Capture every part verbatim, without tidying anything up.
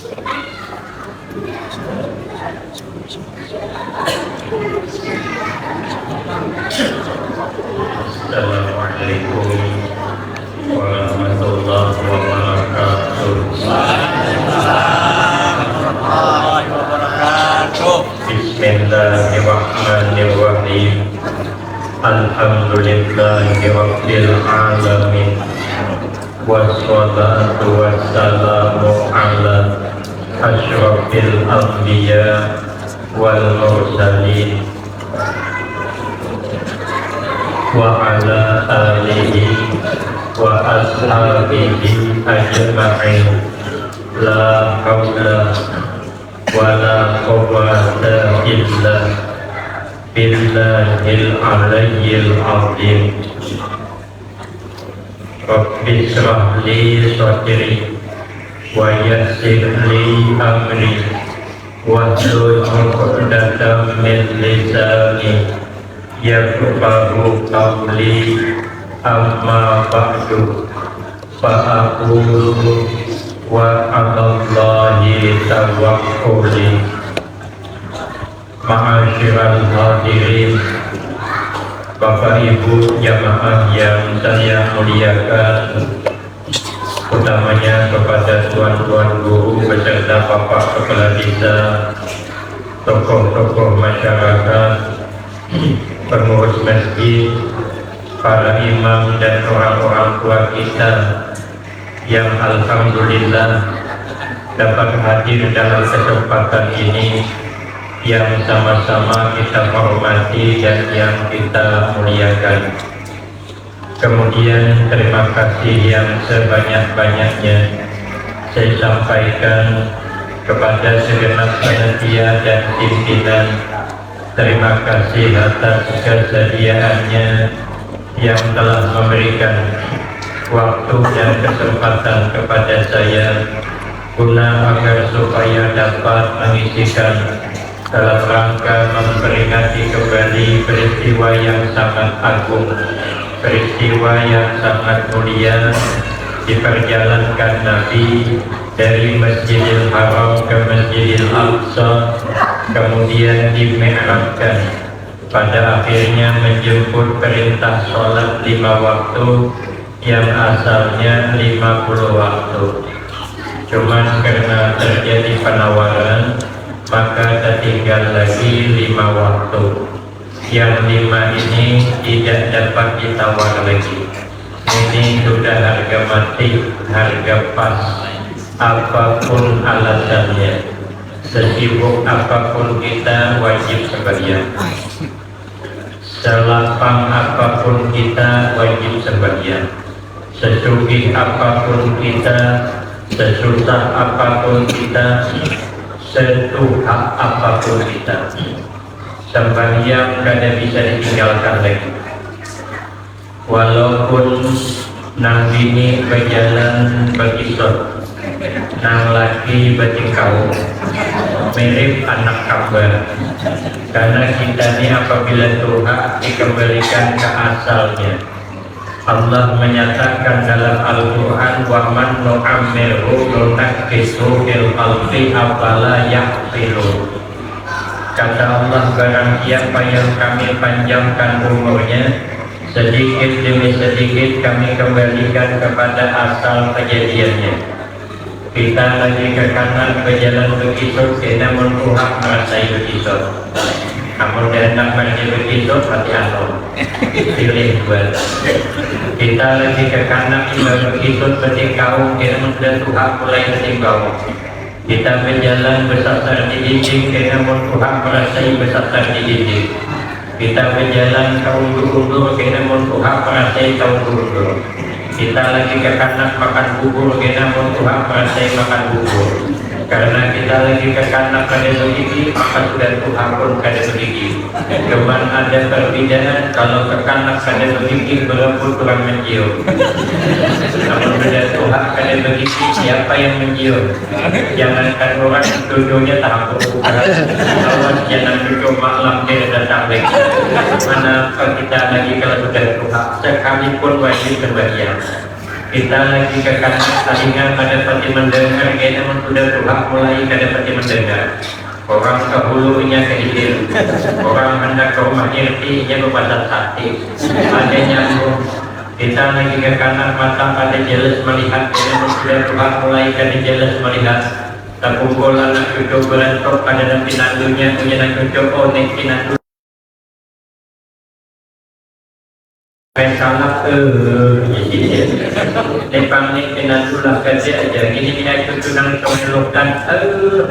Assalamualaikum warahmatullahi wabarakatuh. Bismillahirrahmanirrahim. Alhamdulillahirabbil alamin. Wassalatu wassalamu ala asyrafil anbiya wal mursalin wa ala alihi wa ashabihi ajma'in. La haula wa la quwwata illa billahil aliyyil azim. Rabbi shrah li sadri wa yassir li amri wahlul 'uqdatam min lisani yafqahu qawli. Amma ba'du, fa aqulu wa 'alallahi tawakkuli. Ma'asyiral hadirin, Bapak Ibu jamaah yang saya muliakan, utamanya kepada tuan-tuan guru beserta Bapak Kepala Desa, tokoh-tokoh masyarakat, pengurus masjid, para imam dan orang-orang tua kita yang alhamdulillah dapat hadir dalam kesempatan ini yang sama-sama kita hormati dan yang kita muliakan. Kemudian terima kasih yang sebanyak-banyaknya saya sampaikan kepada segenap panitia dan pimpinan. Terima kasih atas kesediaannya yang telah memberikan waktu dan kesempatan kepada saya guna agar supaya dapat mengisikan dalam rangka memperingati kembali peristiwa yang sangat agung, peristiwa yang sangat mulia diperjalankan Nabi dari Masjidil Haram ke Masjidil Aqsa, kemudian dimi'rajkan, pada akhirnya menjemput perintah sholat lima waktu yang asalnya lima puluh waktu. Cuman karena terjadi penawaran, maka tertinggal lagi lima waktu. Yang lima ini tidak dapat ditawar lagi. Ini sudah harga mati, harga pas, apapun alasannya. Sesibuk apapun kita, wajib sembahyang. Selapang apapun kita, wajib sembahyang. Sesugih apapun kita, sesusah apapun kita, setuha apapun kita, sembahyang kada bisa ditinggalkan lagi. Walaupun nang bini bajalan bakisut, nang laki batingkawung, mirip anak kamba. Karena kita ni apabila tuha dikembalikan ke asalnya. Allah menyatakan dalam Al-Quran, "Wa man nu'ammirhu nunakkishu fil khalqi afala ya'qilun." Kata Allah, barang siapa yang kami panjangkan umurnya, sedikit demi sedikit kami kembalikan kepada asal kejadiannya. Kita lagi kakanak bajalan bakisut, kena mun tuha marasai bakisut. Amun kada handak marasai bakisut, hati anu, pilih buat. Kita lagi kakanak imbah bakisut batingkawung, kena mun sudah tuha mulai batingkawung. Kita bajalan basasar di dinding, kena mun tuha marasai basasar di dinding. Kita bajalan taundur-undur, kena mun tuha marasai taundur-undur. Kita lagi kakanak makan bubur, kena mun tuha marasai makan bubur. Karena kita lagi kakanak kada bagigi, maka sudah tuha pun kada bagigi. Cuman ada perbedaan, kalau kakanak kada bagigi, berebut urang mancium. Amun sudah tuha kada bagigi, siapa yang mancium? Jangankan urang, cucunya tahampuk. Awas, jangan cucu malam kena datang lagi. Manapa kita lagi kalau sudah tuha, sekalipun wajib sembahyang. Kita lagi kakanak talinga kada pati mandangar, kaya mun sudah tuha mulai kada pati mandangar. Orang ka hulu inya ka hilir, orang handak ka rumah irti inya bapasat sati. Kada nyambung. Kita lagi kakanak mata kada jelas malihat, kaya mun sudah tuha mulai kada jelas malihat. Takumpul anak cucu barantuk kada nang pinandunya, ujar nang cucu, oh nek pinandu. Kayak salak, eh, nek pang nek pinandu lah kada aja. Gini nih cucu nang itu melukan, eh,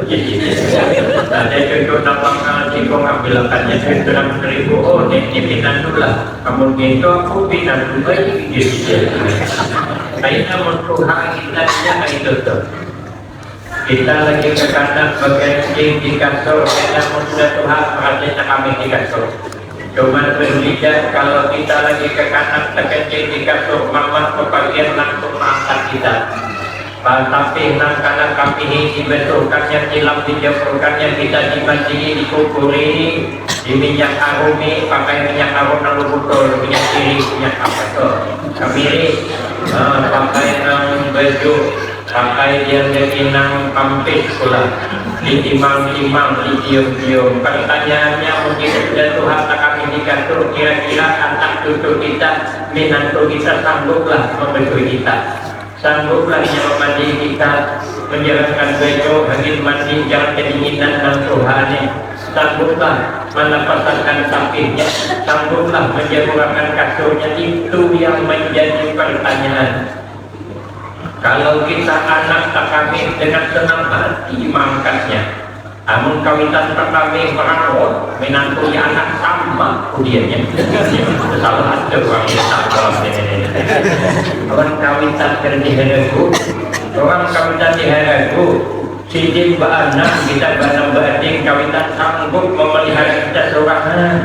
ada cucu nang pangkal singkong ambilakannya cucu nang seribu, oh nek ini pinandu lah. Amun gitu aku pinandu baik gitu. Kayak namun tuha kita dia kayak itu tuh. Kita lagi kakanak bakencing di kasur, kena mun sudah tuha, merasanya kami di kasur. Cuman berbeda kalau kita lagi kakanak takencing di kasur, mama kepagian langsung maangkat kita. Batapih nang kana kapihi, dibasuhkannya, tilam dijamurkannya, kita dimandii, dikukuri, diminyakharumi, pakai minyak harum nang lubutul, minyak sirih, minyak apa tuh, kemiri, eh, pakai nang baju, pakai dia jadi nang kampis pulang, ditimang-timang, dicium-cium. Pertanyaannya, mungkin sudah tuha kami di kasur, kira-kira anak cucu kita, minantu kita sangguplah membesui kita? Sangguplah inya mamandi kita, menjalankan baju, habis mandi jangan kedinginan nang tuha nih. Sangguplah manapasakan tapihnya, sangguplah menjamurakan kasurnya, itu yang menjadi pertanyaan. Kalau kita anak takami dengan senang hati mangkatnya. Amun kawitan takami merawat minantunya anak sama kudiannya. Salah ada orang yang tak dalam ini. Amun kawitan kada diharagu, orang kawitan diharagu, sidin baanak kita baanam baading kawitan sanggup memelihara kita sorangan.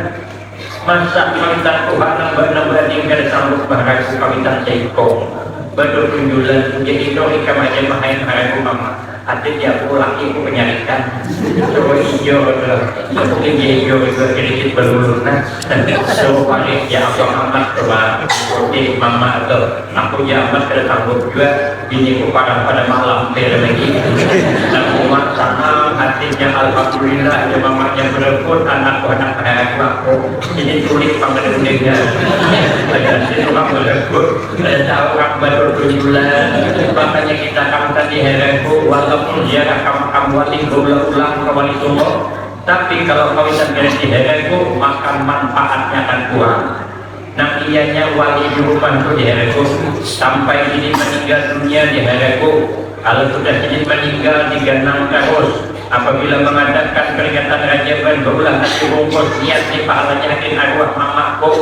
Masa kawitan tuha nang baanam baading kada sanggup maharagu kawitan saikung. Badukunjulan, jadi dong ikam aja mahain haragu mama. Ada di aku laki ku penyarikan. Coba ijo tu. Mungkin dia ijo juga sedikit berlulur nah. Coba panik ya abang amat coba. Oke mama tu. Aku ya amat kada sanggup juga. Bini ku parah pada malam pada lagi. Nah umat sanang hatinya alhamdulillah ya mamanya berebut anakku anak aku. Ini tulis pang kada mendengar. Ada sih orang berebut. Kada tahu orang badukunjulan. Makanya kita kamu tadi heranku walaupun dia kamu kamu wali berulang-ulang kawali sungguh. Tapi kalau kawitan kada diheranku maka manfaatnya akan kurang. Nang iyanya wali di rumah tu diheranku sampai ini meninggal dunia diheranku. Kalau sudah ini meninggal diganang terus. Apabila mengadakan peringatan Rajaban baulah nasi bungkus niat ni pahalanya hakin arwah mamaku.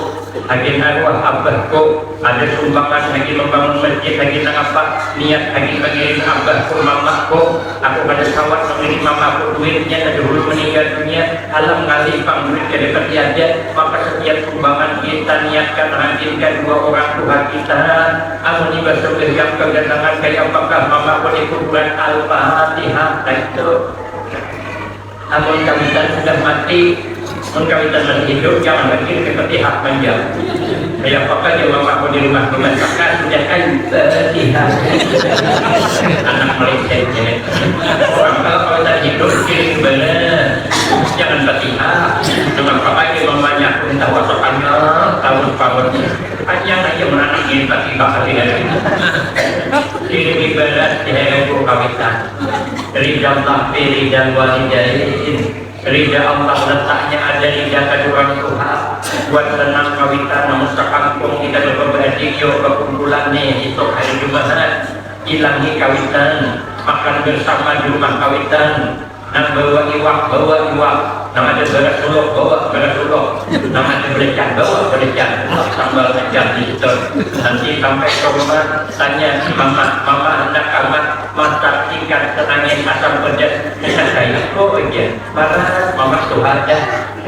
Hakin arwah abahku, ada sumbangan hakin membangun masjid hakin nangapa, niat hakin mengirim abahku mamaku, aku kada sawat mengirim mamaku duitnya terdahulu meninggal dunia, alam ngalih pang duit kada pati ada, maka setiap sumbangan kita niatkan hakin kedua orang tuha kita, amun iba sebelum keganangan kaya apakah mamaku di kuburan al-fatihah kaitu. Amun kawitan sudah mati, mun kawitan masih hidup jangan lagi seperti hak panjang. Kaya apa aja mama aku di rumah tu masakan sudah kayu fatihah. Anak meleset ya. Orang kalau kawitan hidup kirim bala jangan fatihah. Cuma apa aja mamanya aku minta wasakannya tahun tahun panjang aja menanak ini fatihah hari hari. Kirim ibarat di hari kawitan. Ridha Allah fi ridha walidain. Ridha Allah letaknya ada ridha kedua orang tuha. Buat senang kawitan namun sekampung kita berpabadi yo berkumpulan nih esok hari Jumat. Ilangi kawitan, makan bersama di rumah kawitan. Nang bawa iwak, bawa iwak. Nang ada beras ulok, bawa beras ulok. Nang ada belecan, bawa belecan. Sambal aja gitu. Nanti sampai ke rumah, tanya mama, mama hendak amat masak ikan senangin asam pedas. Saya kok aja. Marah, mama tuh ada.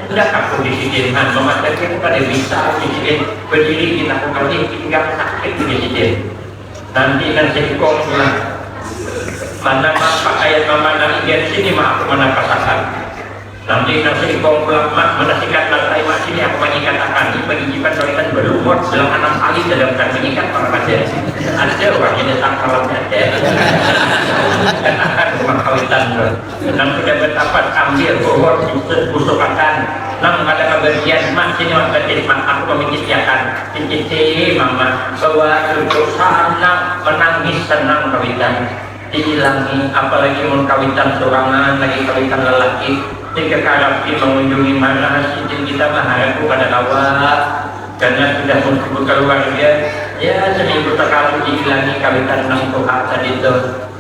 Hendak aku di sini, nah, mama tadi bukan bisa di sini. Berdiri di aku kali, pinggang sakit di sini. Nanti nang seikung pulang. Mana mah pakaian mama nang ingat sini mah aku mana pasakan. Nanti nang seikong pulang, "Mak, mana sikat lantai, Mak? Sini aku manyikat akan." Ini bagi jipan kawitan balumur, bilang anam kali dalam kan menyikat, mana ada. Ada orang ini tak malam ada. Katakan rumah kawitan tu. Nang sudah bertapat, ambil, buhur, busuk, busukakan. Nang kada kabagian, "Mak, sini, Mak, batis, Mak, aku mamikis akan." Cici, mama, bawa cucu, sanang, menangis, senang kawitan. Diilangi, apalagi mun kawitan surangan lagi, kawitan lelaki, sing kekarapi mengunjungi mana sidin kita maharaku kada kawa, karena sudah mun sebut keluarga, ya, seminggu sekali diilangi kawitan nang tuha tadi tu.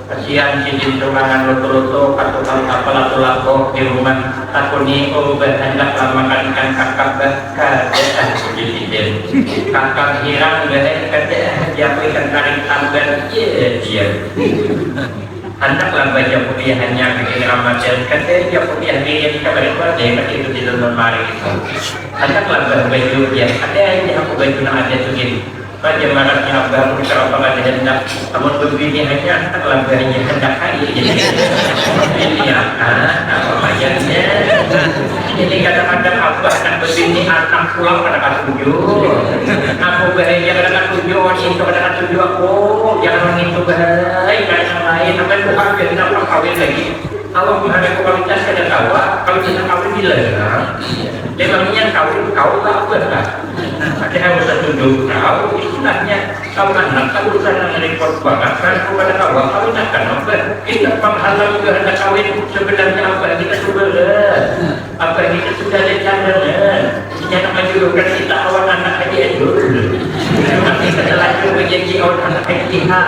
Kasian sidin surangan lutu-lutu, katukan kapala tulako di rumah, takuni, "Oh, bah, handak lah makan ikan kakap, bah?" "Kada ah," ujar sidin. "Kakap hirang, bah, kada ah, jaku ikan karing tamban." Iya, iya. Handaklah baca kuliahannya bikin Ramadan, kada ya kuliah diri di kamar itu ada yang itu di dalam lemari itu. Handaklah bah baju ya, ada aja aku baju nang ada tu gini. Raja marahnya abah aku dikarapa kada hendak, amun babini haja handaklah bah ya hendak ai. Ini akan apa bayarnya? Ini kadang-kadang abah nak babini anak pulang kada katuju. Aku bah ya kada katuju, awan itu kada katuju aku. Jangan awan itu bah, ai kada nang lain. Apa itu kawin, napa kawin lagi? Awak maharaku kualitas kada kawa, kalau kita kawin dilarang. Memangnya kawin kau lah apa lah? Padahal usah tunjuk kau istilahnya. Kau anak kau usah nang repot bangat, kan kau kada kawa kawin akan apa? Kita panghalang juga hendak kawin, sebenarnya apa kita sudah, apa kita sudah ada cadangan. Inya nak menjodohkan kita awan anak haji Ajul. Tapi kita lanjut menjanji awan anak haji Iha.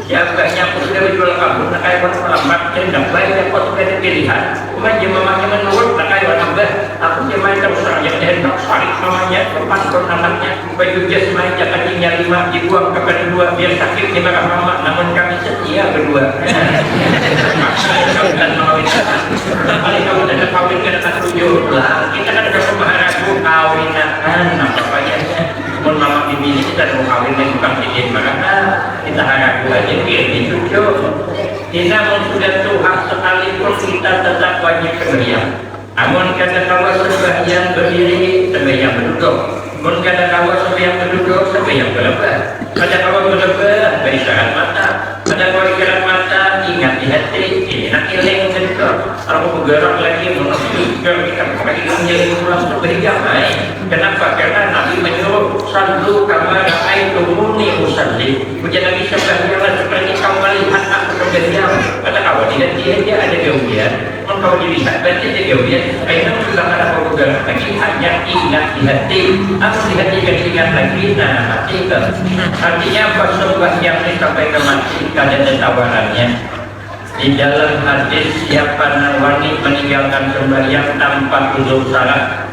Siapa yang sudah menjual kabun, nak kayak orang melamar, dan dapat dapat sudah ada pilihan. Cuma dia memakai menurut, nak kayak orang abah. Aku dia main terus terang, yang hendak sarik mamanya, pantun anaknya, baju jas main jakatingnya lima, dibuang ke kedua, biar sakit di merah mama, namun kami setia berdua. Kami tak mengawin. Paling kamu tidak kawin, kena tak tujuh lah. Kita kan ada pemaharaku, kawinakan, apa payahnya. Mun mama bibini kita mau kawin, yang bukan bikin makanan. Kita haragu aja, biar dicucuk. Kita mun sudah tuha sekalipun, kita tetap wajib sembahyang. Amun kada kawa sembahyang berdiri, sembahyang beduduk. Mun kada kawa sembahyang beduduk, sembahyang berebah. Kada kawa berebah, berisarat mata. Kada kawa isarat mata, ingat di hati, ini nak iling beduduk. Aku begerak lagi, mun aku begerak, kita bukan ilang jadi pulang sembahyang, ai. Kenapa? Karena Nabi menyuruh, "Sallu kama ra'aitumuni usalli." Ujar Nabi, "Sembahyanglah seperti kamu melihat aku sembahyang." Kada kawa dilihat dia, dia ada gawian. Mun kawa dilihat, berarti ada gawian. Akhirnya sudah kada kawa begerak lagi, hanya ingat di hati. Amun di hati kada ingat lagi, nah, mati tu. Artinya apa? Sembahyang ni sampai ke mati, kada ada tawarannya. Di dalam hadis, siapa nang wani meninggalkan sembahyang tanpa uzur syarat,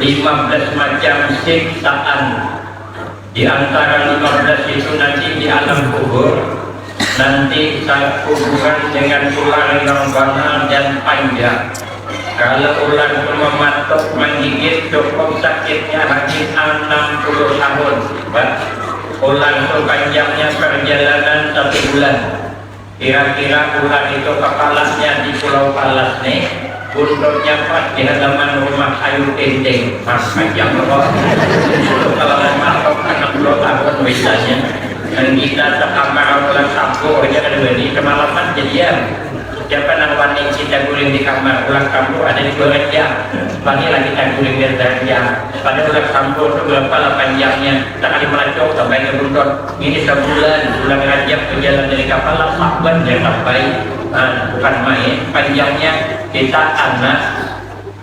lima belas macam siksaan. Di antara lima belas itu nanti di alam kubur, nanti saat kuburan dengan ular yang banal dan panjang. Kalau ular itu mematuk, menggigit, cukup sakitnya hanya enam puluh tahun. Bah, ular itu panjangnya perjalanan satu bulan. Kira-kira ular itu kepalanya di Pulau Palas nih, buntutnya pas di halaman rumah Ayu Ting Ting. Pas panjang loh. Kalau mau masuk anak dua tahun misalnya, dan kita sekamar ular sapu aja kada berani, kemalaman jadian. Siapa nang wani kita guring di kamar ular sapu ada di dua jam. Wani lagi kita guring di jam. Pada ular sapu itu berapa lah panjangnya? Kita kali melacok sampai ke buntut. Ini sebulan, bulan Rajab berjalan dari kapal, Syakban dia sampai. Nah, bukan main, panjangnya kita anak,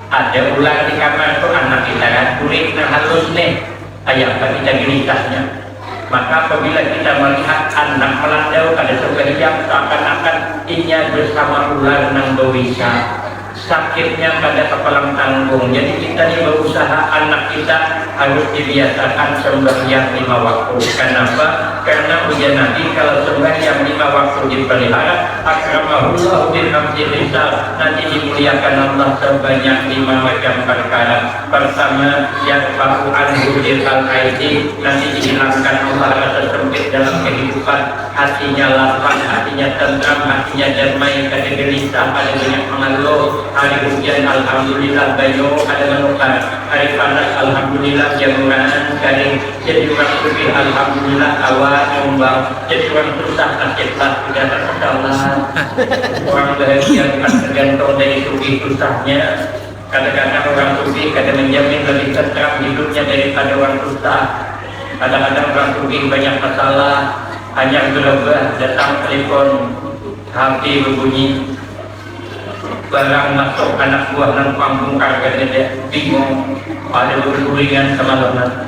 ada ular di kamar tu, anak kita kan, kulit nang halus nih, kayapa kita gelisahnya. Maka apabila kita melihat anak melandau kada sembahyang, seakan-akan inya bersama ular nang bewisang. Sakitnya kada kapalang tanggung. Jadi kita ni berusaha anak kita harus dibiasakan sembahyang lima waktu. Kenapa? Karena ujar Nabi, kalau sembahyang lima waktu dipelihara, akramahullahu bil khamsi khisal, nanti dimuliakan Allah sebanyak lima macam perkara. Pertama, yarfa'u anhu diqal aidi, nanti dihilangkan Allah rasa sempit dalam kehidupan, hatinya lapang, hatinya tentram, hatinya damai, kada gelisah, kada banyak mengeluh. Hari hujan, alhamdulillah, banyu kada menukar. Hari panas, alhamdulillah, jamuran kering. Jadi urang sugih, alhamdulillah, kawa nyumbang. Jadi urang susah, nasiblah sudah terpecahlah. Urang bahagia bukan tergantung dari sugih susahnya. Kadang-kadang urang sugih kada menjamin lebih tentram hidupnya daripada urang susah. Kadang-kadang urang sugih banyak masalah, hanyar gerabah, datang telepon, H P berbunyi. Barang masuk anak buah nang pang bungkar gandada, bingung, pada beguringan samalaman.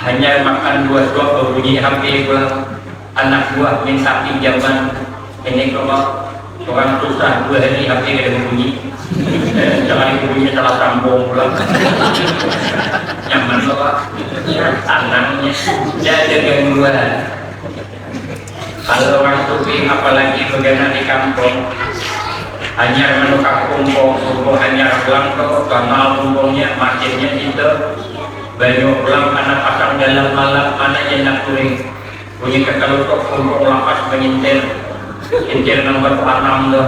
Hanyar makan dua suap babunyi H P pulang. Anak buah minta pinjaman. Ini kalo urang susah dua hari H P kada babunyi. Sakali babunyi salah sambung pulang. Nyaman kalo, tanangnya, kada ada gangguan. Kalau urang sugih, apalagi bagana di kampung, hanyar manukar kumpung, kumpung hanyar pulang tu, ganal kumpungnya, masinnya situ, banyu pulang, kana pasang dalam malam, mana ja handak guring. Bunyi kakalutuk, kumpung lapas mangintir, sintir nang batu anam tu,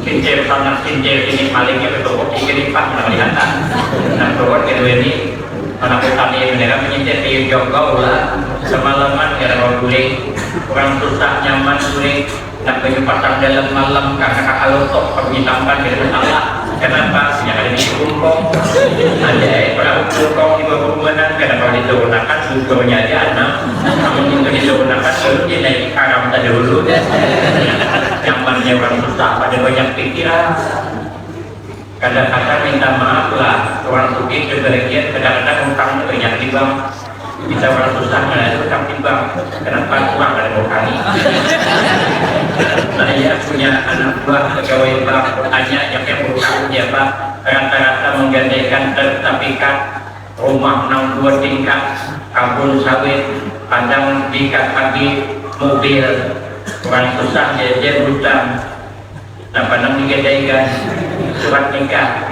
sintir sana, sintir sini, malingnya batumpuk di kiripan, kada kalihatan. Nang turun kadua ni. Mana ku tani bendera menyitir di jongkau lah. Semalaman kada mau guring. Urang susah nyaman guring. Nak banyu pasang dalam malam karena kakalutuk, pabunyi tampan kada masalah. Kenapa? Sejak ada di kumpung. Ada air perahu kumpung di bawah rumah, kenapa diturunakan? Buburnya aja anam. Amun itu diturunakan, baru dia naik karam tadi dulu. Nyamannya urang susah pada banyak pikiran. Kadang-kadang minta maaf lah, urang sugih kebahagiaan, kadang-kadang hutang tu banyak di bank. Kita urang susah mana ada hutang di bank. Kenapa? Urang kada bahutangi. Saya punya anak buah pegawai bank, tanya, "Yang berhutang siapa?" Rata-rata menggadaikan sertifikat rumah nang dua tingkat, kabun sawit, padang di K K B, mobil. Urang susah diajar hutang. Napa nang digadaikan? Surat nikah.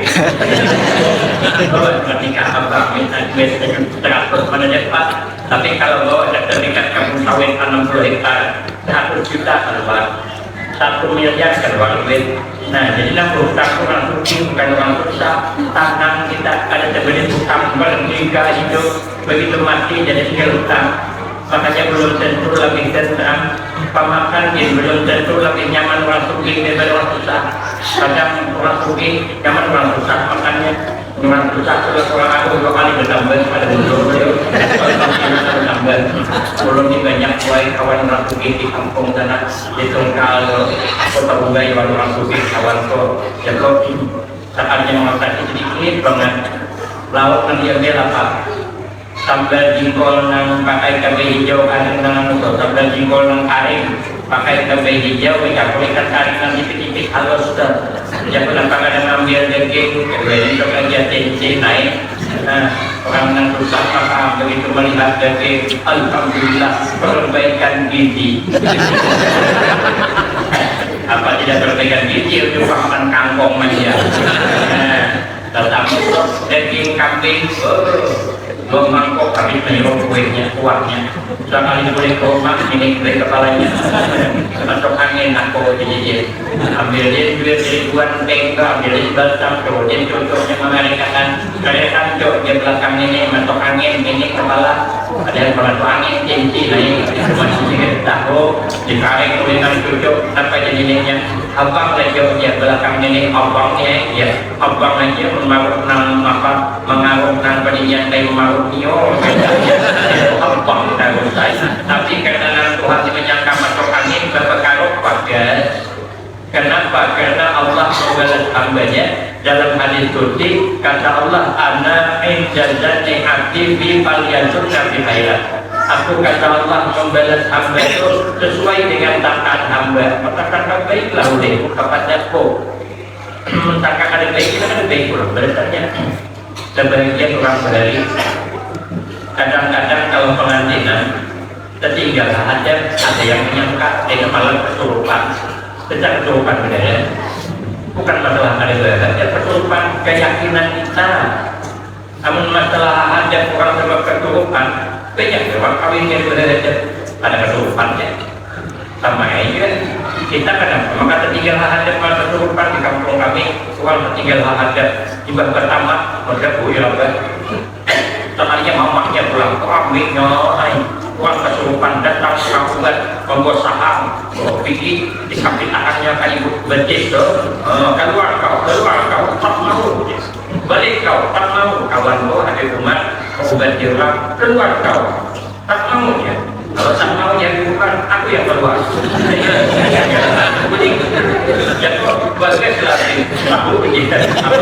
Bawa surat nikah abang minta duit seratus mana dapat. Tapi kalau bawa sertifikat kabun sawit enam puluh hektar, seratus juta keluar. Satu miliar keluar duit. Nah, jadi nang berhutang tu urang sugih, bukan urang susah. Tanang kita, kada terbeli hutang, berhenti hidup. Begitu mati jadi nihil hutang. Makanya belum tentu lebih tentram. Pamakan gin belum tentu lebih nyaman urang sugih daripada urang susah. Kadang urang sugih nyaman urang susah makannya. Urang susah tu urang aku dua kali bertambah pada mundur beliau. Bertambah. Ulun ni banyak buai kawan urang sugih di kampung sana, di Tungkal, Kota Bunggai, wan urang sugih kawan tu. Jago, sakalinya mangatasi sedikit bangat. Lauk nang diambil apa? Sambal jingkol nang pakai cabai hijau, ada nang anu tu, sambal jingkol nang karing pakai cabai hijau, dicampur ikan karing nang tipis-tipis halus tu. Jago napa kada ngambil daging, keduanya tu kerja cincin naik. Nah, orang nang susah makan begitu melihat daging, alhamdulillah, perbaikan gizi. Apa tidak perbaikan gizi, itu makan kangkung aja. Nah, tetapi daging kambing, oh, dua mangkok habis menyuruh kuenya, kuahnya. Sekali kulit kurma, ini kulit kepalanya. Masuk angin, aku dijijit. Ambil dia duit ribuan, tega, ambil dia balsam, tuh, dia cucuknya mengarikan. Karikan, cuk, dia belakang ini, masuk angin, ini kepala. Ada yang masuk angin, cinci, nah, ini. Masih tahu, ditarik kulit nang cucuk, apa jadinya? Abang aja ya, belakang ini abang ya, ya. Abang aja mengaruk nang apa, mengaruk nang pendirian kayu maruk nyo. Abang tahu saya. Tapi karena nang Tuhan menyangka masuk angin, bapak karuk pagar. Kenapa? Karena Allah membalas hambanya. Dalam hadis qudsi, kata Allah, "Ana inda zanni abdi bi, falyazunna bi khairan." Aku, kata Allah, membalas hamba itu sesuai dengan sangkaan hamba. Maka sangka baiklah ulihku kepadaku. Sangka kada baik, kita kada baik pulang. Balasannya, sebahagian urang bahari, kadang-kadang kalau pengantinan, Tertinggal ada, ada yang menyangka ini malam kesurupan. Kita kesurupan benar ya. Bukan masalah ada berada, ya kesurupan keyakinan kita. Namun masalah ada orang sebab kesurupan, banyak orang kawin yang berada ada kesurupan ya. Sama aja. Kita kadang maka tertinggal ada malam kesurupan di kampung kami, orang tertinggal ada di bawah pertama, mereka bui apa? Sekalinya mamahnya pulang, rambutnya, ai, orang kesurupan datang, orang ubat, membawa saham, membawa pigi, dikapit tangannya kayu betis tu. Eh, keluar kau, keluar kau, tak mau. Balik kau, tak mau. Kawan kau ada umat, ubat di orang, keluar kau. Tak mau ya. Kalau tak mau ya bukan, aku yang keluar. Jadi, jadi bagus lah. Aku begitu. Aku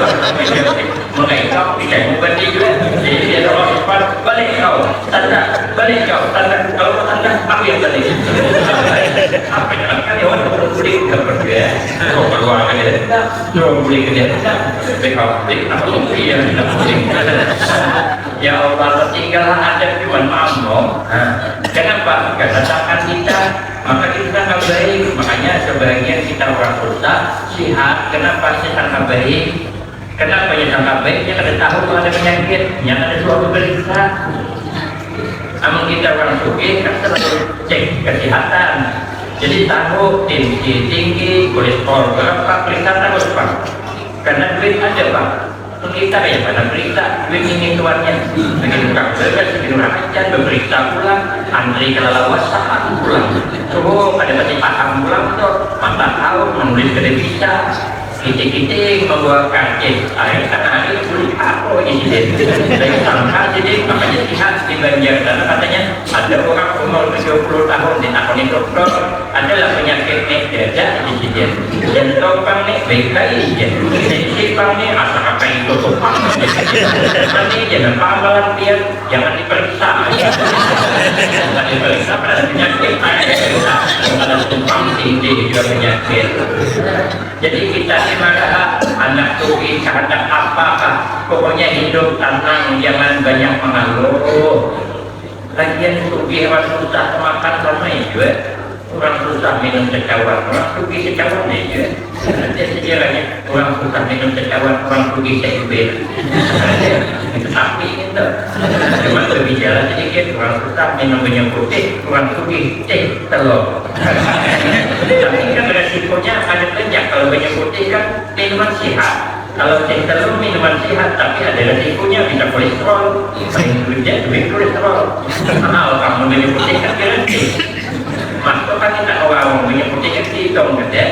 mengaitkan tidak mengganti juga. Jadi dia orang cepat balik kau, tanda, balik kau, tanda. Kalau kau tanda, aku yang balik. Apa yang akan ya orang beli nggak pergi ya. Kalau keluar ke dia, orang beli ke dia, beli apa lagi ya, tidak beli. Ya Allah, tertinggal ada cuman mampu. Nah, kenapa? Karena tangan kita, maka kita nggak baik. Makanya sebagian kita orang susah, sihat. Kenapa kita nggak baik? Kenapa ya nggak baik? Dia kada tahu kalau ada penyakit, dia kada suah berita. Namun kita orang sugih kan selalu cek kesehatan. Jadi tahu tensi tinggi, kolesterol berapa, periksa terus pak. Karena duit ada pak. Kita kayak mana berita duit ini tuannya. Bikin tukang beres, bikin orang acan, berita pulang, antri kelelawasaan pulang. Coba pada pasti paham pulang tuh, mata tahu menulis kada bisa. Kiting-kiting membawa karcis, air kan air kulit aku ini deh. Saya sangka jadi makanya lihat di Banjar sana katanya ada orang umur tujuh puluh tahun ditakoni dokter, adalah penyakit nih dada di sini. Jantung pang nih baik-baik ya. Sisi pang nih asa apa itu tuh pang. Tapi jangan apa amalan dia jangan diperiksa. Jangan diperiksa pada penyakit ada diperiksa. Kalau tumpang tinggi juga penyakit. Jadi kita ini maraha anak turi kehendak apakah? Pokoknya hidup tenang, jangan banyak mengeluh. Lagian sugih lawan susah makan sama jua. Orang susah minum cacawan, orang sugih cacawan aja. Ada sejarahnya, orang susah minum cacawan, orang sugih caubir. Tapi itu cuma berbicara sedikit, orang susah minum banyu putih, orang sugih teh telur. Tapi kan resikonya ada banyak, kalau banyu putih kan minuman sihat. Kalau teh telur minuman sihat, tapi ada resikonya bisa kolesterol. Paling gede duit kolesterol. Mahal kamu banyu putih kan gratis. Masuk kan kita orang banyu putih kan dihitung gede.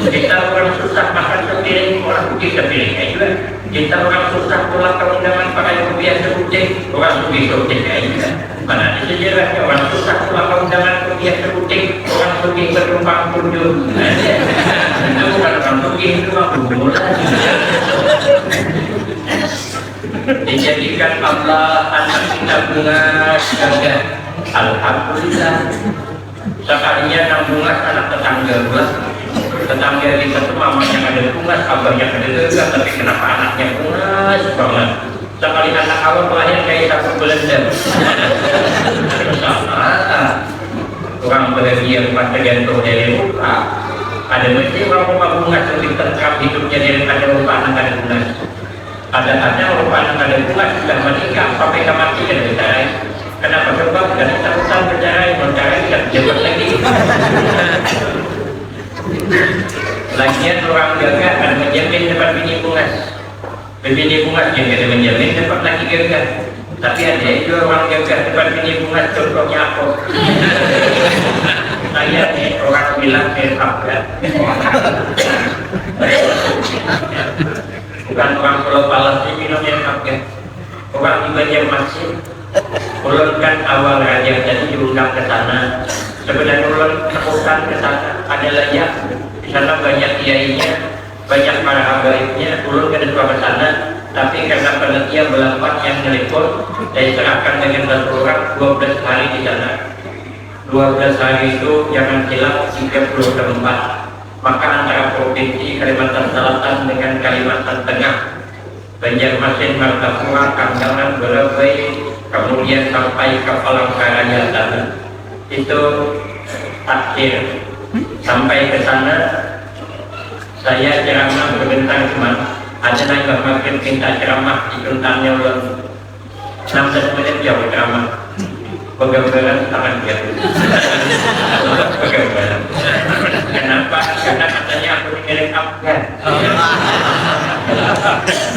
Kita orang susah makan sepiring, orang putih sepiring aja. Kita orang susah pulang ke undangan pakai rupiah sebuting, orang putih sebuting aja. Mana ada sejarahnya orang susah pulang ke undangan kuliah sebuting, orang sugih bernumpang tunjung. Itu bukan orang sugih, itu orang tunjung. Dijadikan Allah anak kita bungas gagah. Alhamdulillah. Sekalinya nang bungas anak tetangga pula. Tetangga kita tuh mamanya kada bungas, abahnya kada gagah, tapi kenapa anaknya bungas banget? Sekali anak awak lahir kayak takut belendam. Sama. Orang bahagia bukan tergantung dari rupa. Ada mesti orang rupa bungas lebih tentram hidupnya daripada rupa anak kada bungas. Ada-ada rupa anak kada bungas sudah menikah sampai ke mati kada bercerai. Kenapa? Sebab dari takutan bercerai, bercerai tidak jabat lagi. Lagian orang gagah kada menjamin dapat bini bungas. Bibini bungas yang kada menjamin dapat laki gagah. Tapi ada jua orang gagah dapat bini bungas, contohnya aku. Saya nih orang bilang saya sabda. Bukan orang Pulau Palas ini minum yang sabda. Orang di Banjarmasin. Ulun kan awal raja tadi diundang ke sana. Sebenarnya ulun takutan ke sana. Ada layak. Di sana banyak kiainya. Banyak para habaibnya, ulun kada suah ke sana, tapi karena panitia belampat yang nelpon, saya serahkan dengan satu orang dua belas hari di sana. Dua belas hari itu jangan hilang tiga puluh tempat. Maka antara provinsi Kalimantan Selatan dengan Kalimantan Tengah, Banjarmasin, Martapura, Kandangan, Barabai, kemudian sampai ke Palangkaraya sana. Itu takdir. Sampai ke sana, saya ceramah sebentar cuma ada nang Mbah Maghrib minta ceramah di tentangnya ulun enam belas menit jauh ceramah. Pegambaran tangan dia. Pegambaran. Kenapa? Karena katanya aku dengerin Afgan.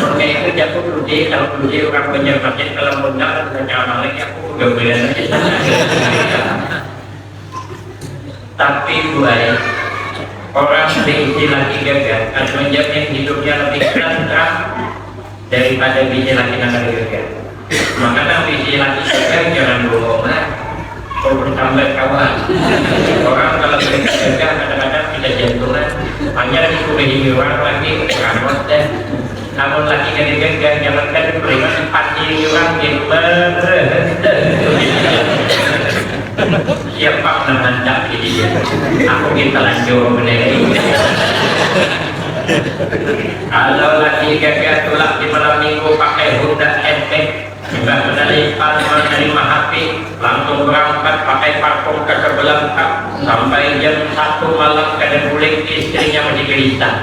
Oke, itu jago dulu deh, kalau dulu deh orang Banjarmasin kalau mau dengar, bisa ceramah lagi, aku pegambaran aja. Tapi buai, orang bisi laki gagah akan menjamin hidupnya lebih tentram daripada bisi laki nang kada gagah. Maka nang bisi laki gagah jangan bohong lah. Kau bertambah kawan. Orang kalau gagah kadang-kadang kita jantungan. Hanya disuruhi orang lagi ramot deh. Namun laki kada gagah, jangan kada beringat dipandiri orang gin mereh. Siapa nang rancak ini dia? Aku kita lanjur bener. Kalau laki gagah tulak di malam minggu pakai Honda N X, sudah menelpon menerima H P, langsung berangkat pakai parfum ke sebelah sampai jam satu malam kada pulang, istrinya masih gelisah.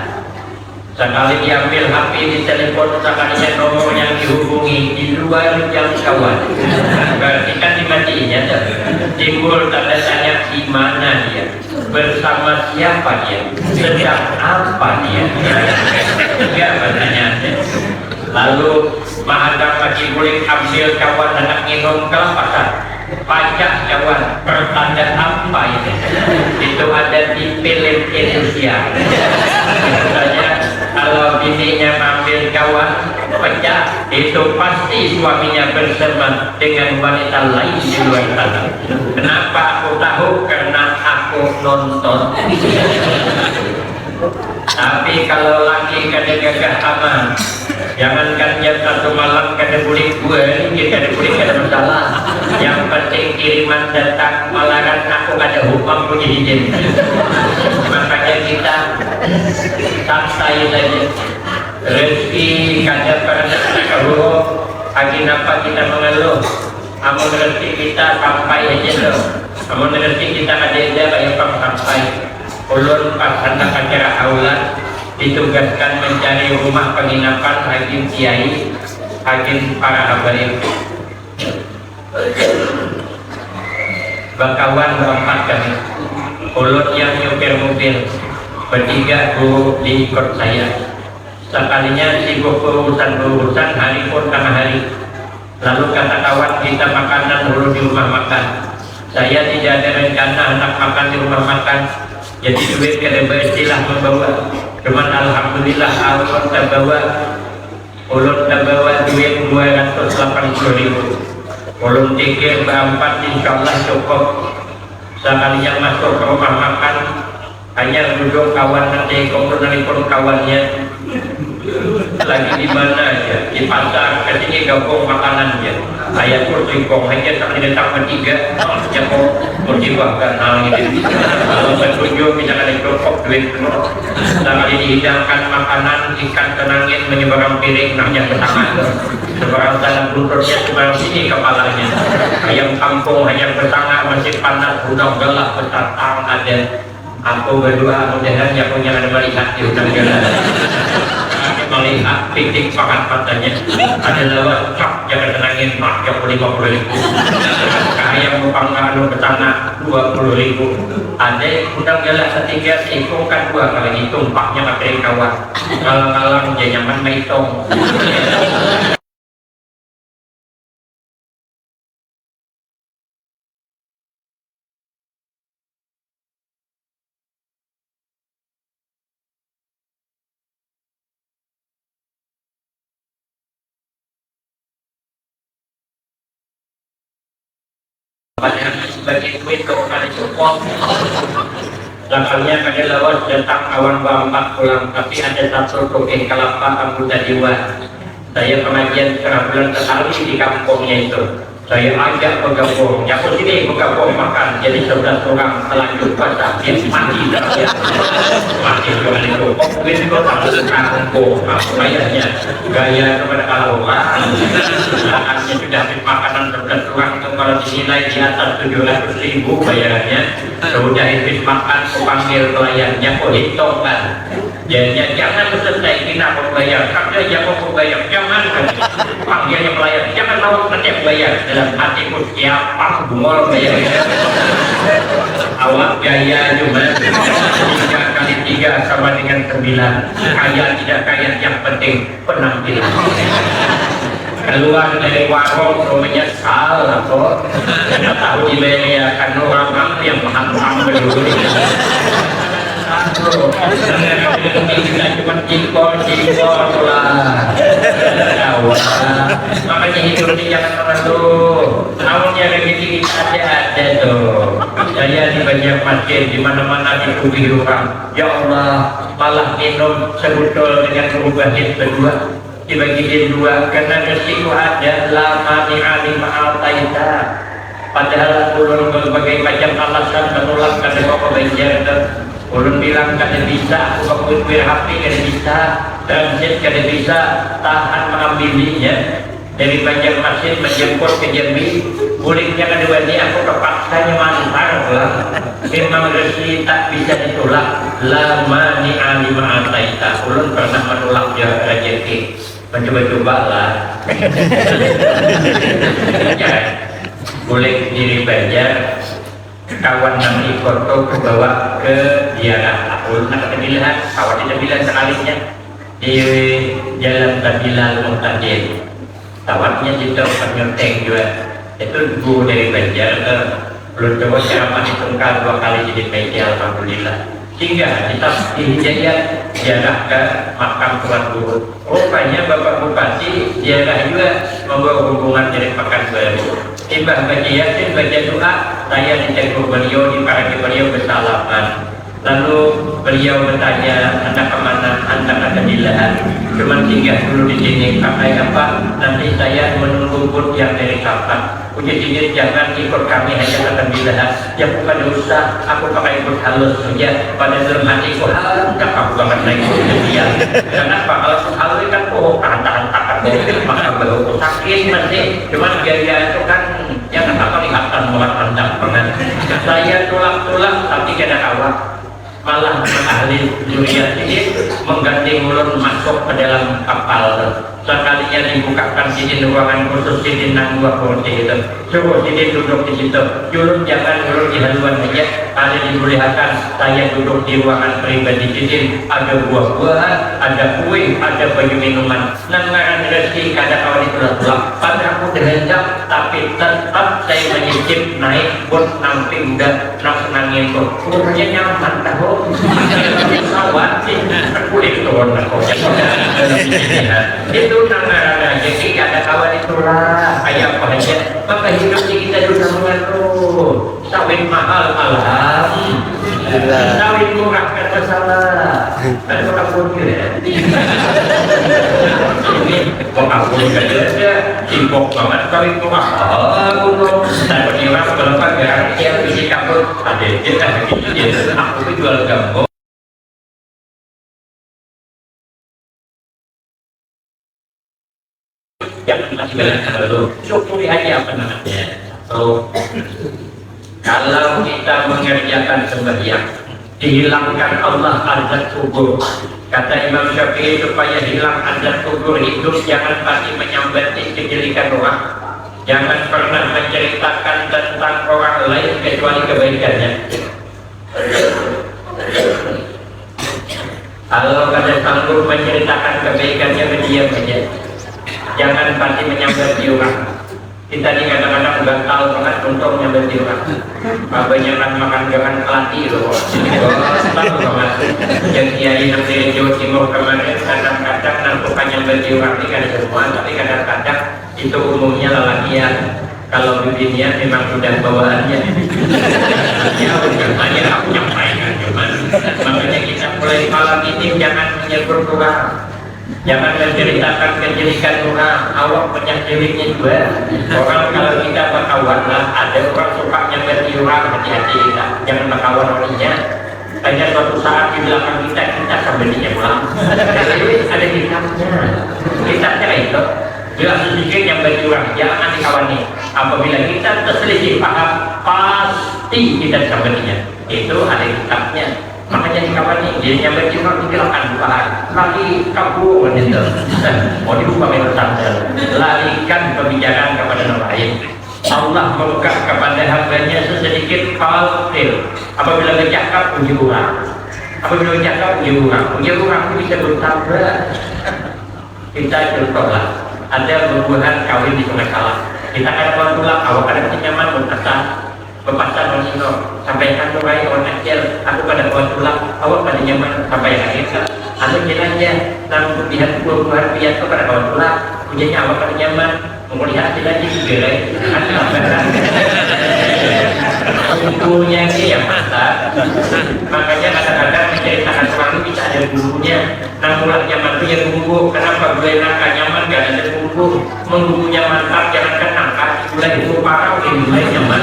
Sekali diambil H P, ditelepon, sekalinya nomor yang dihubungi di luar jangkauan. Berarti kan dimatiinya tuh. Timbul tanda tanya di mana dia, bersama siapa dia, sedang apa dia. Tiga pertanyaan. Lalu mahadang lagi bulik ambil cawan hendak nginum kelapasan. Pacah cawan, pertanda apa ini? Itu ada di film Indonesia. Misalnya, kalau bininya mampir cawan, pecah, itu pasti suaminya bersama dengan wanita lain di luar sana. Kenapa aku tahu? Karena aku nonton. Tapi kalau laki kada gagah aman, jangankan jam satu malam, kada bulik dua ringgit, kada bulik, kada masalah. Yang penting kiriman datang, malaran aku kada hukam punya izin. Makanya kita santai saja. Rezeki kada pernah kita huruf, lagi napa kita mengeluh. Amun rezeki kita sampai aja tuh. Amun rezeki kita kada ada, kaya pang sampai. Ulun pas handak acara haulan, ditugaskan mencari rumah penginapan hakim kiai, hakim para habaib. Bakawan berempat kami. Ulun yang nyupir mobil, bertiga guru di ikut saya. Sekalinya sibuk berurusan-berurusan, hari pun tengah hari. Lalu kata kawan, kita makanan dulu di rumah makan. Saya tidak ada rencana hendak makan di rumah makan. Jadi duit kada baistilah membawa. Cuman alhamdulillah, ulun tabawa, ulun tabawa duit dua ratus lapan puluh ribu. Ulun pikir berempat insya Allah cukup. Sakalinya masuk ka rumah makan, hanyar duduk kawan nang diikung tu nalipun kawannya. Lagi di mana jar? Di pasar. Ka sini gampang makanan jar. Ayah ku singkong haja sakali datang batiga. Nya ko, musibah ganal ngini. Kalau batuju bisa kada cukup duit tu. Sakali dihidangkan makanan, ikan tenangin manyabarang piring nang jar batanga tu. Sabarang tanak buntutnya, sabarang sini kapalanya. Ayam kampung hanyar batanga, masih panas, hudang galah batatang ada. Aku badua mudahan nya punya kada malihat di hudang galah. Malihat pitik pahat matanya. Ada lawas cap jar tenangin, nah, jar lima puluh ribu. Ayam bapangga anu batanga dua puluh ribu. Ada hudang galah satiga, seikung kadua, kalau ngitung pahnya kapiring kawan. Ngalang-ngalang ja nyaman maitung. Padahal sebagai duit kau kada cukup. Lakarnya kada lawas datang kawan baampat pulang, tapi ada satu tukik kalapa anggota dewan. Saya pengajian setengah bulan sekali di kampungnya itu. Saya ajak begabung, ya aku sini begabung makan, jadi sebelas orang telanjur basah, dia mati dah dia. Mati juga itu. Kok duit kok harus nanggung, apa bayarnya? Gaya kepada kalau orang, makannya sudah habis makanan sebelas orang itu kalau dinilai di atas tujuh ratus ribu bayarannya. Sudah habis makan, kupanggil pelayannya, kuhitungkan. Jadinya jangan selesai kita membayar, sampai dia mau membayar, jangan. Panggilnya pelayan, jangan mau nanti bayar. Dalam hatiku, siapa bungol bayar? Awak gaya cuma tiga kali tiga sama dengan sembilan. Kaya tidak kaya, yang penting penampilan. Keluar dari warung, rumahnya salah kok. Kita tahu dibayar kan orang yang menghantam berduri. Aduh, kita cuma jingkol, jingkol lah. Tahu lah. Makanya hidup ini jangan mengeluh. Namun ya rezeki kita ada, ada tuh. Saya di Banjarmasin, di mana-mana dikubir orang. Ya Allah, malah minum sebotol dengan berubahin berdua. Dibagi dua, karena rezeki ada, la mani'a lima ataita. Padahal ulun berbagai macam alasan menolak kada mau ke Banjar tu. Ulun bilang kada bisa, aku bakuit wir H P kada bisa, transit kada bisa, tahan mengambilinya. Dari Banjarmasin menjemput ke Jambi, buliknya kada wani, aku terpaksa nyamantar pulang. Memang rezeki tak bisa ditolak, la mani'a lima ataita. Ulun pernah menolak ya rezeki. Mencoba-coba lah. Ya, bulik diri Banjar, kawan nang ikut tu kebawa ke ziarah. Aku nak ke Tabilahan, kawan di Tabilahan sekalinya di Jalan Tabilal Muhtadin. Tawatnya kita penyuting juga. Itu guru dari Banjar ke belum coba ceramah di Tungkal dua kali jadi P J, alhamdulillah. Singgah di Tas di Hidayat, ziarah ke makam Tuan Guru. Rupanya Bapak Bupati ziarah juga membawa rombongan dari Pekanbaru. Imbah baca Yasin, baca doa, saya ditegur beliau, diparangi beliau bersalaman. Lalu beliau bertanya, hendak ke mana? Hendak ke Tabilahan. Cuman singgah dulu di sini, pakai apa? Nanti saya menunggu bot yang dari Sapat. Ujar sidin, jangan, ikut kami haja ke Tabilahan. Ya bukan dosa, aku pakai bot halus saja. Pada dalam hatiku, hendak aku banget naik bot dia. Kenapa? Kalau bot halus kan, oh, tahan-tahan takan. Maka bahuku sakit masih. Cuman gaya itu kan, ya kenapa kelihatan muat rendah banget. Saya tulak-tulak, tapi kada kawa. Malah nang ahli juriat ini mengganti ulun masuk ke dalam kapal. Sekalinya dibukakan sidin ruangan khusus sidin nang dua kursi itu. Suruh sidin duduk di situ. Julun jangan, julun di haluan aja. Kada dibulihakan. Saya duduk di ruangan pribadi sidin. Ada buah-buahan, ada kue, ada banyu minuman. Nang ngaran rezeki kada kawa ditulak-tulak. Pada aku dihanjak, tapi tetap saya menyicip naik bot nang pindah nang senangnya itu. Rupanya nyaman tahu. Sawat sih, kulit turun aku. Itu nang ngaran rezeki kada kawa ditulak. Kayak apa aja, maka hidup di kita juga mengaruh. Sawit mahal, alhamdulillah. Sawit murah, kada masalah. Kada bakabun ya. Ini bakabun kada ada. Sibuk banget sawit murah. Ah, gunung. Tapi orang berapa garang dia bisi kabut. Ada aja dah gitu ya. Aku tuh jual gambok. Jangan masih banyak dulu. Syukuri aja apa namanya. So, kalau kita mengerjakan sembahyang, dihilangkan Allah azab kubur. Kata Imam Syafi'i, supaya hilang azab kubur hidup, jangan pasti menyambati kejelekan orang. Jangan pernah menceritakan tentang orang lain kecuali kebaikannya. Kalau kada sanggup menceritakan kebaikannya, berdiam aja. Jangan pati menyambat di orang. Kita ni kadang-kadang gatal banget untuk menyambat di orang. Kebanyakan makan garam kelati loh. Gatal banget. Yang kiai nang dari Jawa Timur kemarin kadang-kadang nang suka nyambat di orang ni kada semua, tapi kadang-kadang itu umumnya lalakian. Kalau bibinian memang sudah bawaannya. Ya, udah banyak aku nyampaikan, cuman makanya kita mulai malam ini jangan menyebut orang. Jangan menceritakan kejelekan orang, awak banyak jeleknya juga. Orang kalau kita berkawan lah, ada orang suka nyambat orang, hati-hati kita, jangan berkawan olehnya. Hanya suatu saat di belakang kita, kita sambil dia pulang. Jadi ada kitabnya. Kitabnya itu jelas sedikit nyambat orang, jangan dikawani. Apabila kita terselisih paham, pasti kita disambatinya. Itu ada kitabnya. Makanya di kamar ni, dia nyambat orang dikirakan bukahan. Lagi kabur itu. Mau dibuka minum tanggal. Larikan pembicaraan kepada yang lain. Allah membuka kepada hambanya sesedikit khawatir. Apabila bercakap, puji orang. Apabila bercakap, puji orang. Puji orang itu bisa bertambah. Kita contoh lah, ada bubuhan kawin di Sungai Salam. Kita kada kawa tulak, awak kada nyaman, berpesan, berpesan wan inur, sampaikan tu ai wan acil, aku kada kawa tulak, awak kada nyaman, sampaikan itu. Anu, kira aja, nang bubuhan, bubuhan pian tu kada kawa tulak, ujarnya awak kada nyaman, mau lihat sila di tiga ai. Kan sampaikan. Untungnya ni ya mantap. Makanya kadang-kadang menceritakan orang ni bisa ada gurunya. Nang ulah nyaman tu ya gunggu. Kenapa gue nang kanyaman gak ada gunggu? Menggugunya mantap, jangankan nangka, mulai gunggu parau, ya mulai nyaman.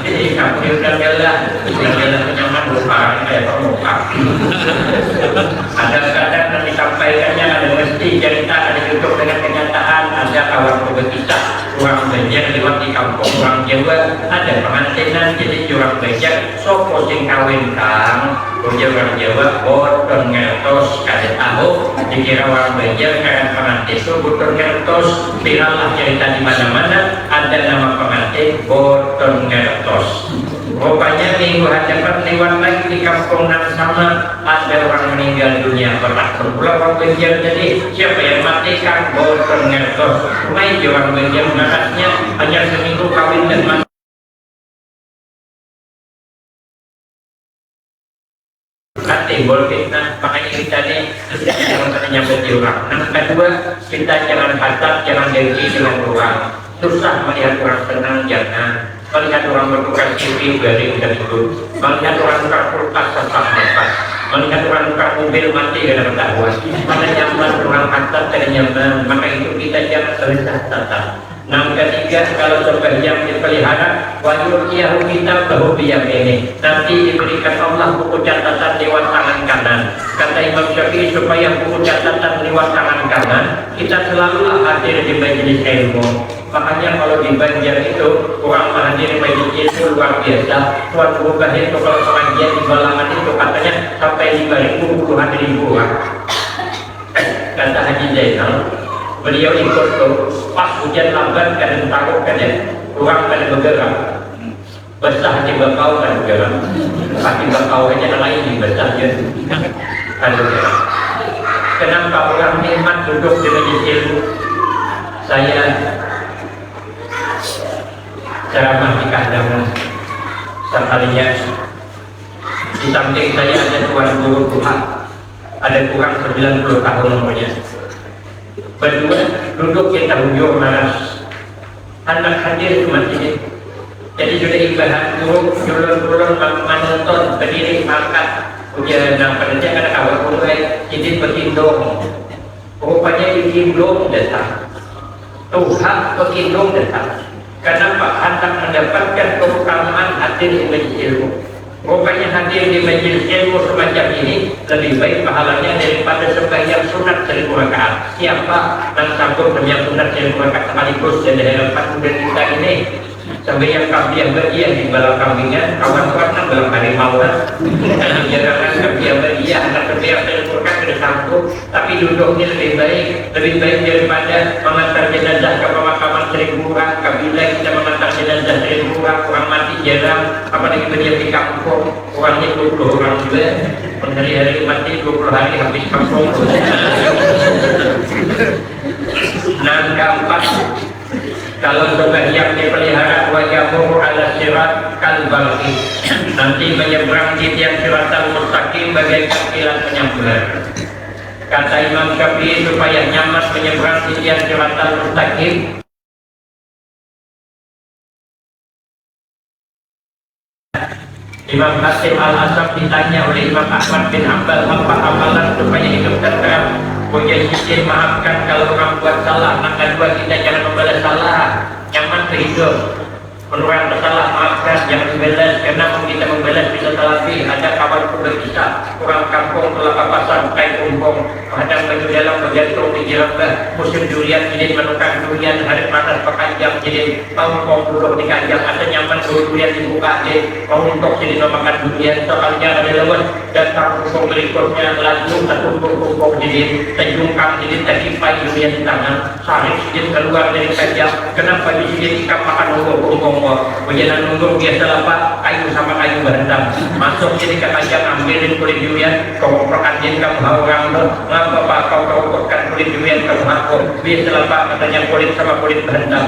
Jadi kamu ya udah galah, udah galah nyaman, gunggu parau kayak apa muka. Kadang-kadang nang disampaikannya ada mesti cerita, ada cocok dengan kenyataan, ada kawan berkisah. Urang Banjar liwat di kampung urang Jawa, ada pangantinan, jadi urang Banjar, sopo sing kawin kang? Ujar urang Jawa, boton ngertos, kada tahu, dikira urang Banjar karan pangantin tu boton ngertos, viral lah cerita di mana-mana, ada nama pangantin, boton ngertos. Rupanya minggu hadapan liwat lagi di kampung nang sama, ada urang meninggal dunia, batakun pulang urang Banjar tadi, siapa yang mati kang? Boton ngertos. Mai ja urang Banjar marasnya, hanyar seminggu kawin dan mati. Kan timbul fitnah, makanya kita ni jangan kada nyambati urang. Nang kadua, kita jangan hasad, jangan dengki dengan urang. Susah malihat urang senang, jangan. Malihat urang bertukar T V, garing kada ikut. Malihat urang tukar kulkas, sasak masak. Malihat urang tukar mobil, mati kada katahuan. Mana nyaman urang hasad, kada nyaman. Maka itu kita jangan berhasad. Nang katiga, kalau sambahyang dipelihara, wa yu'tiyahu kitabahu biyaminih. Nanti diberikan Allah buku catatan liwat tangan kanan. Kata Imam Syafi'i, supaya buku catatan liwat tangan kanan, kita selalulah hadir di majelis ilmu. Makanya kalau di Banjar itu, urang mahadiri majelis ilmu luar biasa. Tuan Guru Bahir itu kalau pengajian di Balangan itu katanya sampai lima ribu, puluhan ribu urang. Kata Haji Zainal, beliau ikut tu, pas hujan lambat kada taruh kada, urang kada bergerak. Basah haja bakau kada bergerak. Tapi bakau haja nang lain ni basah haja. Kada bergerak. Kenapa urang nikmat duduk di majelis ilmu? Saya ceramah di Kahdangan, sakalinya di samping saya ada Tuan Guru tuha, ada kurang sembilan puluh tahun umurnya. Badua duduk kita hujur maras. Handak hadir cuma ini. Jadi sudah ibarat guru, julun-julun ma-, manonton, badiri, maangkat. Ujar nang pada dia kada kawa guru ai, sidin bakindung. Rupanya di kindung datang. Tuha bakindung datang. Kanapa? Handak mendapatkan keutamaan hadir di majelis ilmu. Rupanya hadir di majelis ilmu semacam ini lebih baik pahalanya daripada sembahyang sunat seribu rakaat. Siapa nang sanggup sembahyang sunat seribu rakaat sekaligus? Jadi harapan muda kita ini. Sampai yang kabliah badiah di balakambingan, kawan-kawan nang balakarimau lah. Jangan kabliah badiah, anak kabliah dari Quran kada sanggup. Tapi duduk ni lebih baik, lebih baik daripada mengantar jenazah ke pemakaman seribu orang. Kabila kita mengantar jenazah seribu orang, orang mati jarang, apalagi badiam di kampung, orangnya dua puluh orang juga. Hari-hari mati dua puluh hari habis kampung. Nang keempat, kalau sudah yang dipelihara, wa yamurru ala sirat kal barqi. Nanti menyeberang titian siratal mustaqim bagaikan kilat menyambar. Kata Imam Syafi'i, supaya nyaman menyeberang titian siratal mustaqim, Imam Hatim Al-Asam ditanya oleh Imam Ahmad bin Hambal, apa amalan supaya hidup tenteram? Ujar sidin, maafkan kalau orang buat salah. Nang kadua, kita jangan membalas salah. Nyaman tu hidup. Mun urang basalah, maafkan, jangan dibalas, karena mun kita membalas bisa talabih. Ada kawanku bakisah, urang kampung tulak ka pasar, kai kumpung, bahadang baju dalam, bagantung di jirambah, musim durian, sidin manukar durian, hari panas bakanjang, sidin maumpung duduk di kanjang, asa nyaman bau durian dibuka, sidin mauntuk, sidin mamakan durian, sakalinya kada lawas, datang kumpung berikutnya, laju tatumpuk kumpung sidin, tajungkang sidin, takipai durian di tangan. Sarik sidin kaluar dari kajang, kenapa di sidin ikam makan nunggul kumpung ko? Ujar nang nunggul, biasalah pak, kayu sama kayu bahantam. Masuk sidin ka kajang, ambil sidin kulit durian, kaumpukan sidin ka muha urang tu. Ngapa pak kau kaumpukan kulit durian ka muha ku? Biasalah pak, katanya kulit sama kulit bahantam.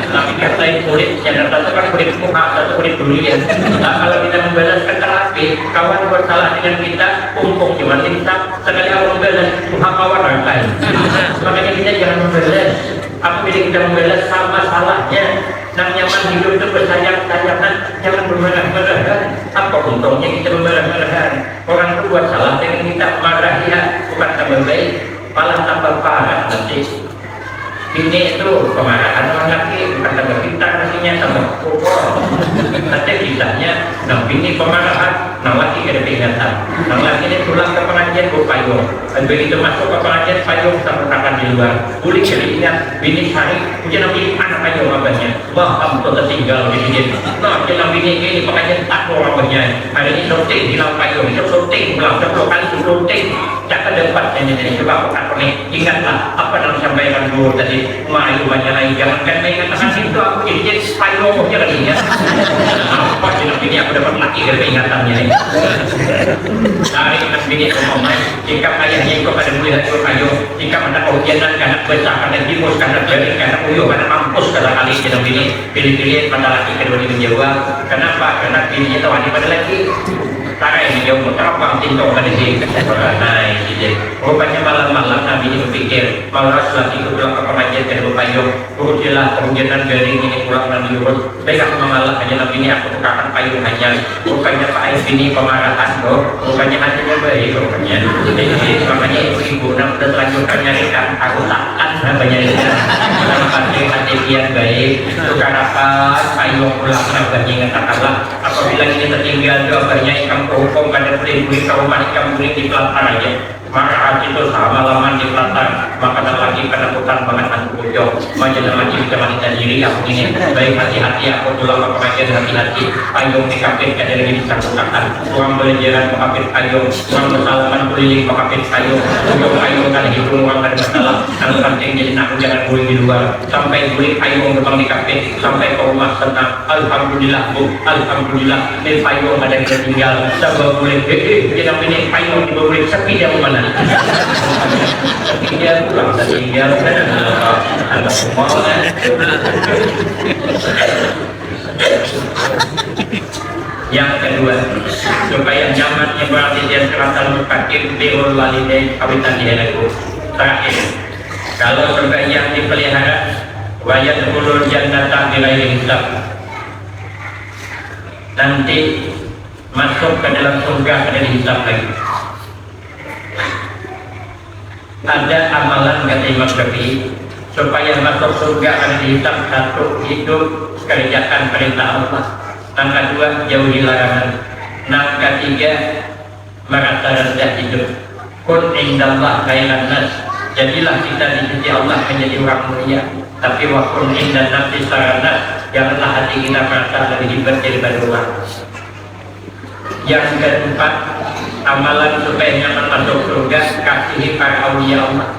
Tapi katai kulit, yang satu kan kulit muha, satu kulit durian. Nah, kalau kita membalas kan terapi, kawan buat salah dengan kita, kumpung cuma lintak. Sakali awak membalas, muha kawan rakai. Makanya kita jangan membalas. Apabila kita membalas, sama salahnya. Nang nyaman hidup tu bersayang-sayangan, jangan bermarah-marahan. Apa untungnya kita bermarah-marahan? Orang tu buat salah dengan kita, marah ya, bukan tambah baik, malah tambah parah nanti. Bini itu pemarahan lawan laki, bukan tambah pintar nasinya, tambah kokor. Ada kisahnya, nang bini pemarahan, nang laki kada diingatan. Nang laki ni pulang ka pangajian bau payung. Begitu masuk ka pangajian, payung tarletakan di luar. Bulik kada ingat, bini sarik, ujar nang bini, mana payung abahnya? Wah, am tu tatinggal di sidin. Nah, ujar nang bini, ini pangajian takur abahnya. Hari ini syuting hilang payung, syuting pulang, sepuluh kali syuting. Cakap dapat ini, ini, coba aku takuni. Ingatlah apa nang disampaikan guru tadi. Wah, ibu banyak ai, jangankan maingatakan itu, aku jadi, jadi spayong aja kali ya. Apa sih nang bini aku dapat laki dari ingatannya nih. Tarik nang bini ke rumah, jika ayahnya itu kada boleh lagi berpayung, jika anak ujianan, anak besar, anak timus, anak garing, anak uyuh, anak mampus, kata kali nang bini. Pilih-pilih mata laki kedua ini menjawab. Kenapa? Karena bininya tahu ada pada laki. Tarai menjawab, terapang tintong pada si. Nah, ini dia. Rupanya malam-malam nang bini berpikir, malas laki itu pulang ke pengajian kada berpayung. Urusilah, kehujanan garing ini pulang nang diurus. Baik, aku mengalah aja nang bini, aku tukarkan payung hanyar. Rupanya paai bini pamarahan tu, rupanya hatinya baik rupanya. Jadi, makanya ibu-ibu nang sudah terlanjur tanyarikan, aku takkan nah banyarikan. Nang penting hati pian baik, tukarakan payung pulang nang banyingatakanlah. Apabila ini tertinggal tu abahnya, ikam kahukum kada bulik-bulik ka rumah, ikam bulik di pelantar aja. Maka hati tu samalaman di pelantar, maka nang laki kanakutan bangat hantu pucuk. Maja nang laki bisa manita diri aku ngini, baik hati-hati aku pulang ka pangajian, hati-hati payung di kapit kada lagi disangkutakan. Urang balajaran bakapit payung, urang basalaman kuliling bakapit payung, ujung payung kada hitung urang kada masalah. Nang panting jadi nang jangan bulik di luar, sampai bulik payung tu pang di kapit, sampai ka rumah tenang. Alhamdulillah bu, alhamdulillah. Ni payung kada kita tinggal. Sabab bulik, eh, eh, kita ini payung di bulik sepi dia mana? Sepi dia pulang, sepi dia mana? Ada semua kan? Yang kedua, supaya nyaman ibarat dia siratal mustaqim, birrul walidain, kawitan di halaku. Terakhir, kalau sebaik yang dipelihara, wa yadkhulul jannata bighairi hisab. Nanti masuk ke dalam surga kada dihisab lagi. Ada amalan kata Imam Syafi'i, supaya masuk surga kada dihisab, satu, hidup kerjakan perintah Allah. Nang kedua, jauhi larangan. Nang ketiga, merasa rendah hidup. Kun indallah khairan nas, jadilah kita di sisi Allah menjadi orang mulia. Tapi wa kun indan nafsi syarran nas, janganlah hati kita merasa lebih hebat daripada orang. Yang keempat, amalan supaya nyaman masuk surga, kasihi para aulia Allah.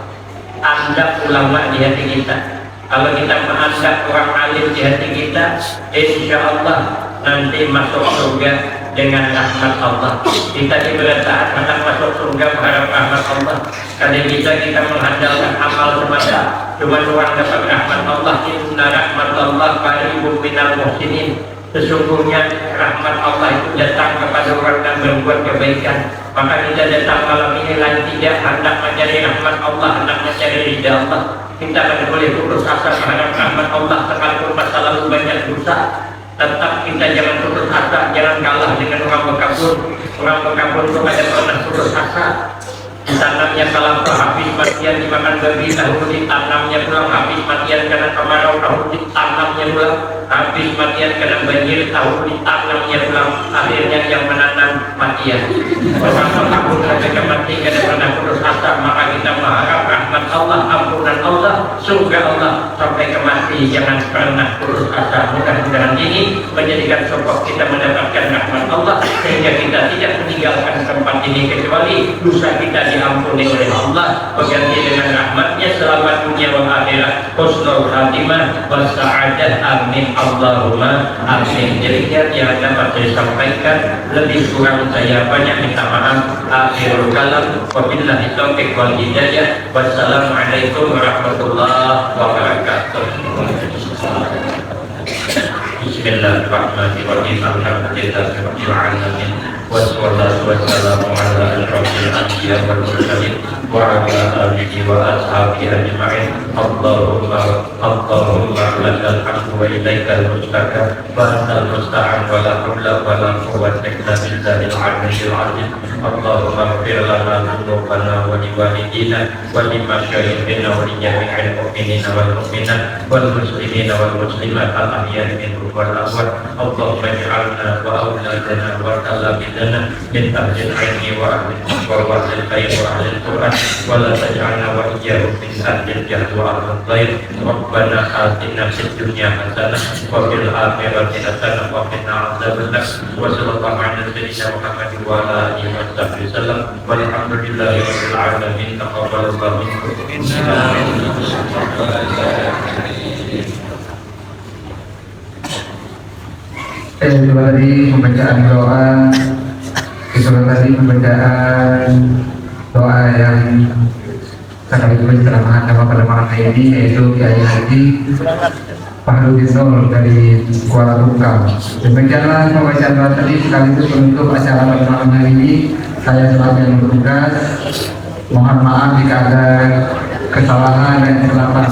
Andap ulama di hati kita. Kalau kita maandap orang alim di hati kita, insya Allah nanti masuk surga dengan rahmat Allah. Kita diberi saat hendak masuk surga berharap rahmat Allah. Kada bisa kita mengandalkan amal semata. Cuma orang dapat rahmat Allah, inna rahmatallah qaribum minal muhsinin. Sesungguhnya rahmat Allah itu datang kepada orang yang berbuat kebaikan. Maka kita datang malam ini lain tidak hendak mencari rahmat Allah, hendak mencari ridha Allah. Kita kada boleh putus asa terhadap rahmat Allah sekalipun masa lalu banyak dosa. Tetap kita jangan putus asa, jangan kalah dengan orang bekabun. Orang bekabun itu kada pernah putus asa. Ditanamnya kalapa, habis matian dimakan babi, tahu ditanamnya pulang, habis matian kena kemarau, tahu ditanamnya pulang, habis matian kena banjir, tahu ditanamnya pulang. Akhirnya yang menanam matian. Berapa tahun mereka mati kada pernah putus asa, maka kita mengharap rahmat Allah, ampunan Allah, surga Allah sampai ke mati, jangan pernah putus asa. Mudah-mudahan ini menjadikan sebab kita mendapatkan rahmat Allah sehingga kita tidak meninggalkan tempat ini kecuali dosa kita diampuni oleh Allah, berganti dengan rahmatnya selamat dunia wal akhirat, husnul khatimah, wasa'adah. Amin Allahumma amin. Demikian yang dapat saya sampaikan, lebih kurang saya banyak minta maaf. Akhirul kalam, wabillahi taufiq wal hidayah. Wassalamualaikum warahmatullahi wabarakatuh. Bismillahirrahmanirrahim. Alhamdulillahirabbil alamin. Wassalatu wassalamu ala asyrafil anbiya wal mursalin wa ala alihi wa ashabihi ajma'in. Allahumma, Allahumma lakal hamdu wa ilaikal mustaka wa antal musta'an wa la haula wa la quwwata illa billahil aliyyil azim. Allahumma ighfir lana dzunubana wa liwalidina wa limasyayikhina wa li jami'il mu'minina wal mu'minat wal muslimina wal muslimat al ahya'i minhum wal amwat. Allahumma ij'alna wa auladana wa talamidzana min ahlil ilmi wa ahlil taqwa wa ahlil khair wa ahlil Qur'an, wa la taj'alna wa iyyahum min ahlil jahl wa ahlil dhair. Rabbana atina fid dunya hasanah wa fil akhirati hasanah wa qina adzabannar. Wa sallallahu ala sayyidina Muhammadin wa ala alihi wa sahbihi wasallam. Walhamdulillahi rabbil alamin. Taqabbalallahu minkum. Eh, itu tadi pembacaan doa, itu tadi pembacaan doa yang sekaligus penceramahan nama pada malam hari ini, yaitu Kiai Haji Fahrudin Nur dari Kuala Tungkal. Demikianlah pembacaan doa tadi sekaligus penutup acara pada malam hari ini. Saya selaku yang bertugas, mohon maaf jika ada kesalahan dan kesilapan.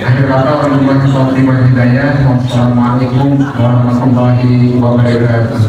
Akhir kata, wabillahi taufiq wal hidayah. Wassalamualaikum warahmatullahi wabarakatuh.